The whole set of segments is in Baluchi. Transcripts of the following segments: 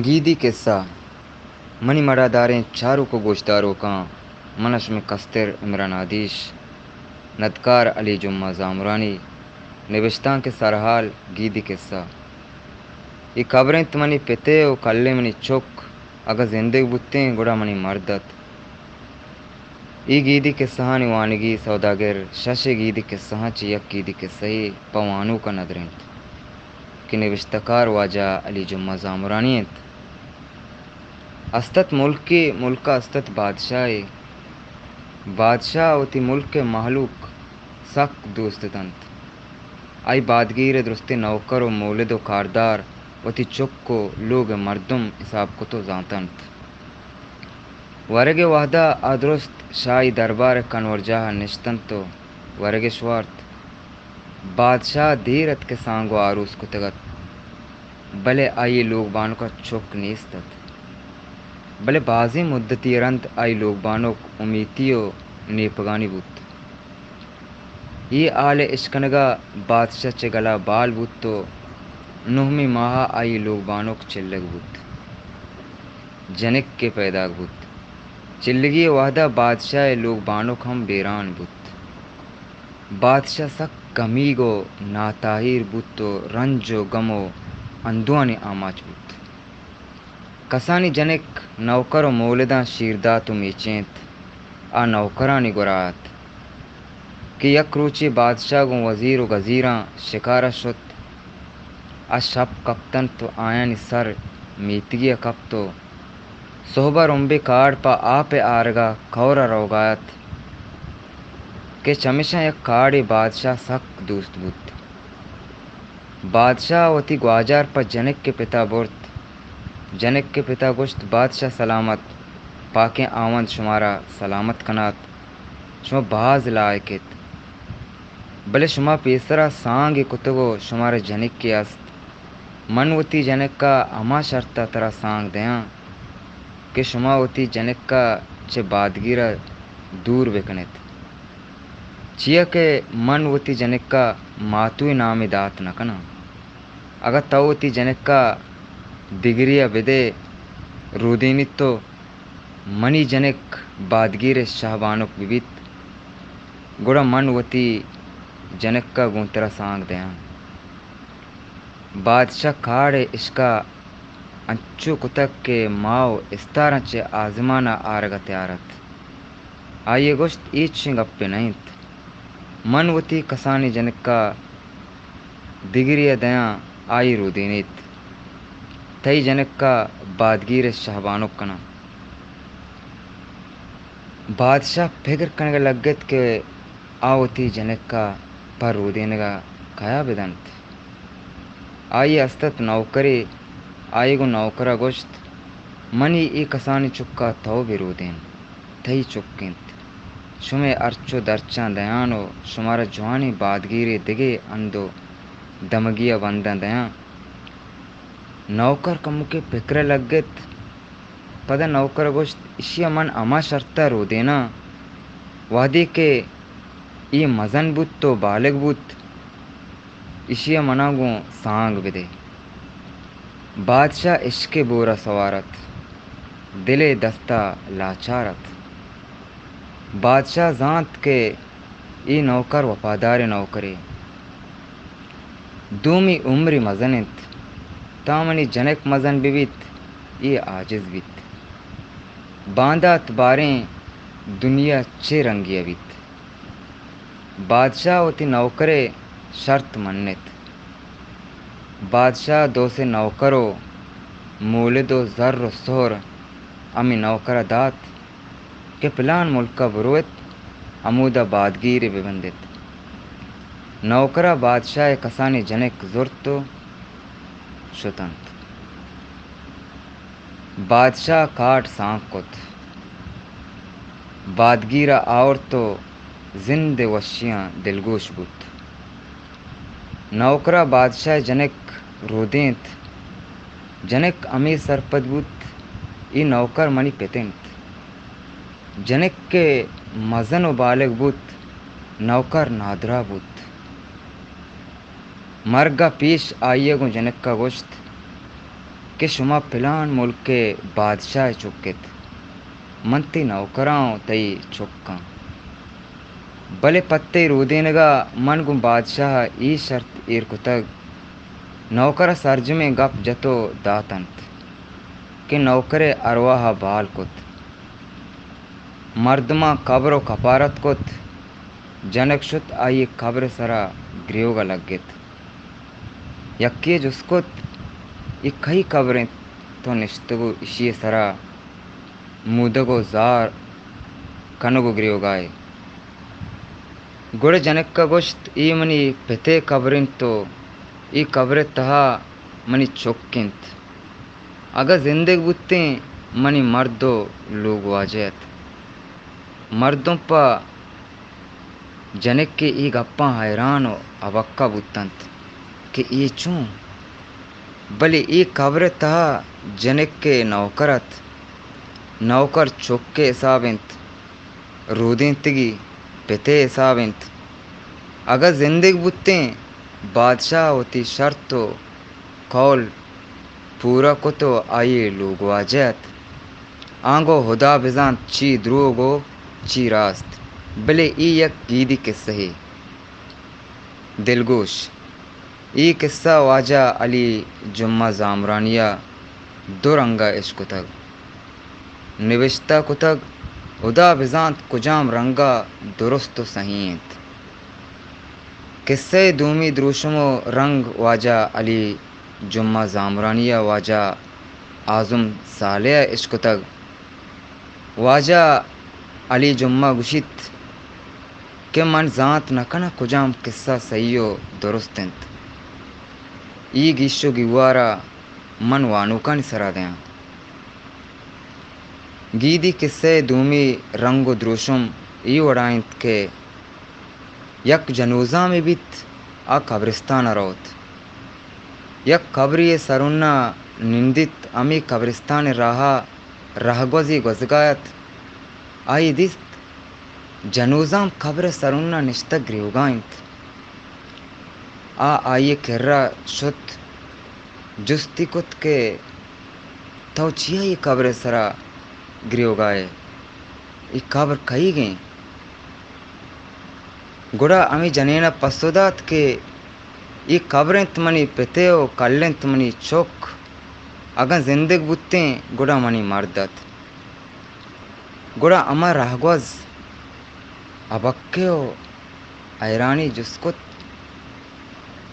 گیدی کسہ۔ منی مڑاداریں چاروک ءُ گوشداروکاں، من ءَ شمئے کستر عمران آدیش، ندکار علی جمعہ زامرانی، نبشتانک ءِ سرحال گیدی کسہ۔ اے کبر اِنت منی پت ءِ ءُ کلیں منی چک، اگاں زندگ بوتیں گڑا منی مرد اَت۔ اے گیدی کسہانی وانگی سوداگر شش گیدی کسہاں چہ یک گیدی کسہے پہ وانوک ءَ ندرینت کہ نبشتہ کار واجہ علی جمعہ زامرانی اِنت۔ است اَت ملکے، ملک ءَ است اَت بادشاہے۔ بادشاہ ءَ وتی ملک ءِ مہلوک سک دوست دنت۔ آئی بادگیر ءِ درستیں نوکر ءُ مولد ءُ کاردار وتی چک ءُ لوگ ءِ مردم حساب کت ءُ زانت اَنت۔ ورگ ءِ وہد ءَ آ درست شاہی دربار ءِ کنورجاہ ءَ نشت اَنت ءُ ورگ اِش وارت۔ بادشاہ ءَ دیر اَت کہ سانگ ءُ آروس کتگ اَت، بلے آئی ءِ لوگ بانک ءَ چک نیست اَت، بلے بازیں مدتی ءَ رند آئی ءِ لوگ بانک امیتی ءُ نیپگانی بوت۔ اے ہال ءِ اشکنگ ءَ بادشاہ چہ گل ءَ بال بوت ءُ نہمی ماہ ءَ آئی ءِ لوگ بانک چلگ بوت۔ جنکے پیداک بوت۔ چلگی ءِ وہد ءَ بادشاہ ءِ لوگ بانک ہم بیران بوت۔ بادشاہ سک گمیگ ءُ ناتاہیر بوت ءُ رنج ءُ گم ءُ اندوہانی آماچ بوت۔ کسانی جنک نوکر ءُ مولداں شیر دات ءُ میچینت، آ نوکرانی گورا اَت کہ یک روچے بادشاہ گوں وزیر ءُ گزیراں شکار ءَ شت۔ آ شپ کپت اَنت ءُ آیانی سر میتگی ءَ کپت ءُ سہب ءَ رمبے کاڑ پہ آپ ءِ آرگ ءَ کئور ءَ روگ ءَ اَت کہ چمیشاں یک کاڑے بادشاہ ءَ سک دوست بوت۔ بادشاہ ءَ وتی گواجار پہ جنک ءِ پت ءَ برت۔ جنک ءِ پت ءَ گوشت، بادشاہ سلامت، پاکیں ہاوند شمارا سلامت کنات۔ شما باز لائق اِت، بلے شما پیسرا سانگے کتگ ءُ شمارا جنکے است۔ من وتی جنک ءَ ہما شرط ءَ ترا سانگ دیاں کہ شما وتی جنک ءَ چہ بادگیر ءَ دور بہ کن ات، چیا کہ من وتی جنک ءَ ماتو ءِ نامے دات نہ کناں۔ اگاں تو وتی جنک ءَ دگرے ءَ بدئے رودینیت ءُ منی جنک بادگیر ءِ شہبانک بہ بیت، گڑا من وتی جنک ءَ گوں ترا سانگ دیاں۔ بادشاہ کاڑ ءِ اشکا انچو کتگ کہ ماہ ءُ استاراں چہ آزمان ءَ آرگ ءَ تیار اَت۔ آئی ءَ گوشت، اے چشیں گپے نہ اِنت۔ من وتی کسانیں جنک ءَ دگرے ءَ دیاں، آئی رودینیت۔ تئی جنک ءَ بادگیر ءِ شہبانک کناں۔ بادشاہ پگر کنگ ءَ لگت کہ آ وتی جنک ءَ پہ رودینگ ءَ کیا بدنت۔ آئی ءَ است اَت نوکرے، آئی ءَ گوں نوکر ءَ گوشت، منی اے کسانیں چک ءَ تو بہ رودین، تئی چک اِنت۔ شمئے ہرچ ءُ درچاں دیان ءُ شمارا جوانیں بادگیرے دگہ ہند ءُ دمگی ءَ بنداں دیاں۔ نوکر کمکے پکر ءَ لگت۔ پدا نوکر ءَ گوشت، ایشی ءَ من ہما شرط ءَ رودیناں، وہدے کہ اے مزن بوت ءُ بالغ بوت، ایشی ءَ منا گوں سانگ بدے۔ بادشاہ عشق ءِ بور ءَ سوار اَت، دل ءِ دست ءَ لاچار اَت۔ بادشاہ زانت کہ اے نوکر وپاداریں نوکرے۔ دومی عمری مزن اِنت، تاں منی جنک مزن بہ بیت، اے عاجز بیت۔ باندات باریں دنیا چے رنگی ءَ بیت۔ بادشاہ وتی نوکر ءِ شرط منت۔ بادشاہ دو سے نوکر ءُ مولد ءُ زر ءُ سہر ہمے نوکر ءَ دات کہ پلان ملک ءَ بروت، ہمودا بادگیرے بہ بندت۔ نوکر ءَ بادشاہ ءِ کسانیں جنک زرت ءُ شت اَنت۔ بادشاہ ءَ کاٹ سانگ کت، بادگیر ءَ آورت ءُ زند ءِ وشیاں دلگوش بوت۔ نوکر ءَ بادشاہ ءِ جنک رودینت۔ جنک ہمے سرپد بوت، اے نوکر منی پت اِنت۔ جنک کہ مزن ءُ بالغ بوت، نوکر نادراہ بوت۔ مرگ ءَ پیش آئی ءَ گوں جنک ءَ گوشت، کہ شما پلان ملک ءِ بادشاہ ءِ چک ات، من تئی نوکراں ءُ تئی چک آں۔ بلے پہ تئی رودینگ ءَ من گوں بادشاہ ءَ اے شرط ایر کتگ، نوکر ءَ سرجمیں گپ جت ءُ دات اَنت کہ نوکر ءِ ارواہ ءَ بال کت۔ مردماں قبر ءُ کپارت کت۔ جنک شت، آئی ءِ قبر ءِ سرا گریوگ ءَ لگت۔ یکے ءَ جست کت، اے کئی قبر اِنت تو نشتگ ءُ ایشی ءِ سرا مودگ ءُ زار کنگ ءُ گریوگا ئے؟ گڑا جنک ءَ گوشت، اے منی پت ءِ قبر اِنت ءُ اے قبر ءِ تہا منی چک اِنت۔ اگاں زندگ بوتیں، منی مرد ءُ لوگواجہ اَت۔ مردم پہ جنک ءِ اے گپاں حیران ءُ ابکہ بوت اَنت کہ اے چون؟ بلے اے قبر ءِ تہا جنک ءِ نوکر اَت۔ نوکر چک ءِ حساب اِنت، رودینتگی پت ءِ حساب اِنت۔ اگاں زندگ بوتیں، بادشاہ ءَ وتی شرط ءُ قول پورا کت ءُ آئی ءِ لوگواجہ اَت۔ آنگو ہدا بزانت چی دروگ ءُ چی راست، بلے اے یک گیدی قصہے۔ دلگوش، اے قصہ واجہ علی جمعہ زامرانی ءَ دو رنگ ءَ اشکتگ، نبشتہ کتگ، ہدا بزانت کجام رنگ ءَ درست ءُ صحیح اِنت۔ قصہ ءِ دومی دروشم ءُ رنگ واجہ علی جمعہ زامرانی ءَ واجہ اعظم صالح ءَ اشکتگ۔ واجہ علی جمعہ گوشیت کہ من زانت نہ کناں کجام قصہ صحیح ءُ درست اِنت۔ اے گیش ءُ گیوار ءَ من وانوکانی سرا دیاں۔ گیدی قصہ ءِ دومی رنگ ءُ دروشم اے وڑا اِنت کہ یک جنوزامے بیت، آ قبرستان ءَ روت۔ یک قبرے ءِ سرون ءَ نندیت، ہمے قبرستان ءِ راہ ءَ رہگوزے گوزگا اَت۔ آئی دیست جنوزام قبر ءِ سرون ءَ نشتگ گریوگا اِنت۔ آ آئی ءِ کرا شت، جستی کت کہ تو چیا اے قبر ءِ سرا گریوگا ئے؟ اے قبر کئیگ اِنت؟ گڑا ہمے جنین ءَ پسو دات کہ اے قبر اِنت منی پت ءِ ءُ کل اِنت منی چک۔ اگاں زندگ بوتیں، گڑا منی مرد اَت۔ گڑا ہما رہگوز ابکہ ءُ حیرانی جست کت،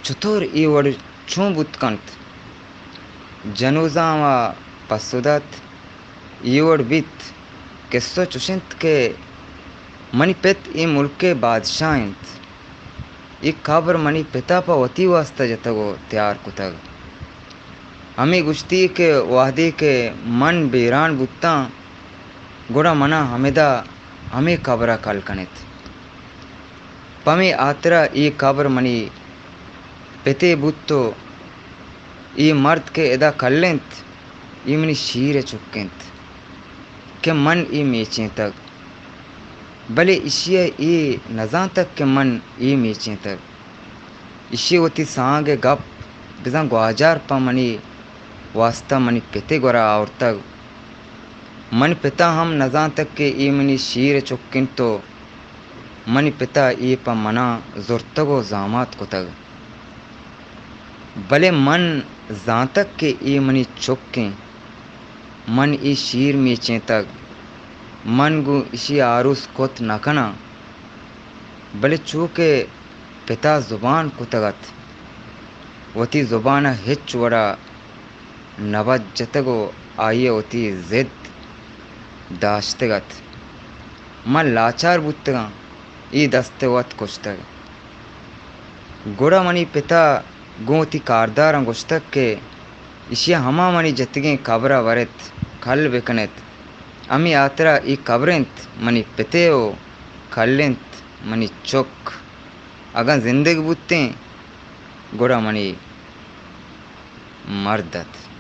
چتور اے وڑ چون بوت کنت؟ جنوزام ءَ پسو دات، اے وڑ بیت، قصہ چش اِنت کہ منی پت اے ملک ءِ بادشاہ اِنت۔ اے قبر منی پت ءَ پہ وتی واستہ جتگ ءُ تیار کتگ۔ ہمے گوشتی کہ وہدے کہ من بیران بوتاں، گڑا منا ہمدا ہمے قبر ءَ کل کن اِت۔ پمے ہاترا اے قبر منی پت ءِ بوت ءُ اے مرد کہ ادا کل اِنت، اے منی شیر ءِ چک اِنت کہ من اے میچینتگ۔ بلے ایشی ءَ اے نزانتگ کہ من اے میچینتگ۔ ایشی ءَ وتی سانگ ءِ گپ بزاں گواجار پہ منی واستہ منی پت ءِ گورا آورتگ۔ منی پت ءَ ہم نزانتگ کہ اے منی شیر ءِ چک اِنت ءُ منی پت ءَ اے پہ منا زرتگ ءُ زامات کتگ۔ بلے من زانتگ کہ اے منی چک اِنت۔ من اے شیر میچینتگ۔ من گوں ایشی ءَ آروس کت نہ کناں۔ بلے چو کہ پت ءَ زبان کتگ اَت، وتی زبان ءَ ہچ وڑا نہ بد جتگ ءُ آئی ءَ وتی زد داشتگ اَت۔ من لاچار بوتگاں، اے دست ءَ وت کشتگ۔ گڑا منی پت ءَ گوں وتی کارداراں گوشتگ کہ ایشی ءَ ہما منی جتگیں قبر ءَ بر اِت، کل بہ کن اِت۔ ہمے ہاترا اے قبر اِنت منی پت ءِ ءُ کل اِنت منی چک۔ اگاں زندگ بوتیں، گڑا منی مرد اَت۔